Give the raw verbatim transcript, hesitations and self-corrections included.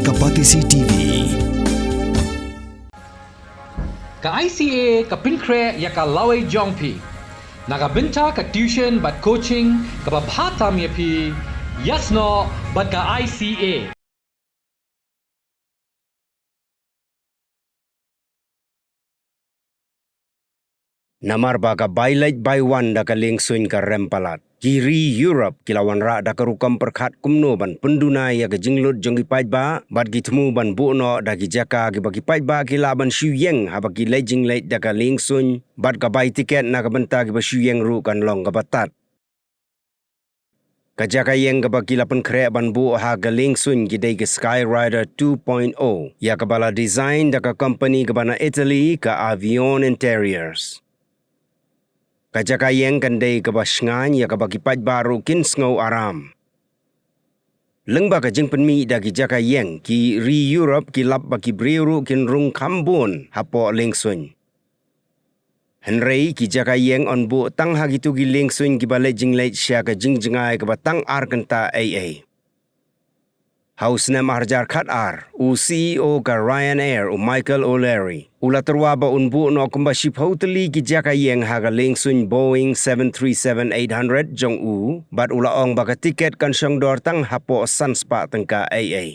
Ka Batesi T V. Ka I C A ka pynkhreh ïa ka lawei jong phi. Na ka bynta ka tuition bad coaching kaba bha tam ïa phi, ïasnoh bad ka I C A. Namar ba ka bai leit bai wan da ka liengsuiñ ka rem palat, ki ri Europe ki la wanrah da ka rukom pyrkhat kumno ban pynduna ïa ka jinglut jong ki paidbah bad ki thmu ban buh noh da ki jaka kiba ki paidbah ki lah ban shu ïeng haba ki leit jingleit da ka liengsuiñ, bad ka bai tiket na ka bynta kiba shu ïeng ruh kan long kaba tad. Ka jaka ïeng kaba ki la pynkhreh ban buh ha ka liengsuiñ ki dei ka Skyrider two point oh, ïa kaba la design da ka company kaba na Italy, ka Avion Interiors. Ka jaka ïeng kan dei kaba shngaiñ, ïa kaba ki paidbah ruh kin sngew aram. Lyngba ka jingpynmih da ki jaka ïeng, ki ri Europe ki lap ba ki briew ruh kin rung kham bun hapoh liengsuiñ. Hynrei ki jaka ïeng yn buh tang ha kito ki liengsuiñ kiba leit jingleit sha ka jingjngai kaba tang ar kynta ei ei. Ha u snem arhajar khatar, u C E O ka Ryanair, u Michael O'Leary, u la tyrwa ba un buh noh kumba shiphew tylli ki jaka ïeng ha ka liengsuiñ Boeing seven three seven eight hundred jong u, bad u la ong ba ka tiket kan shong dor tang hapoh san spah tyngka ei ei.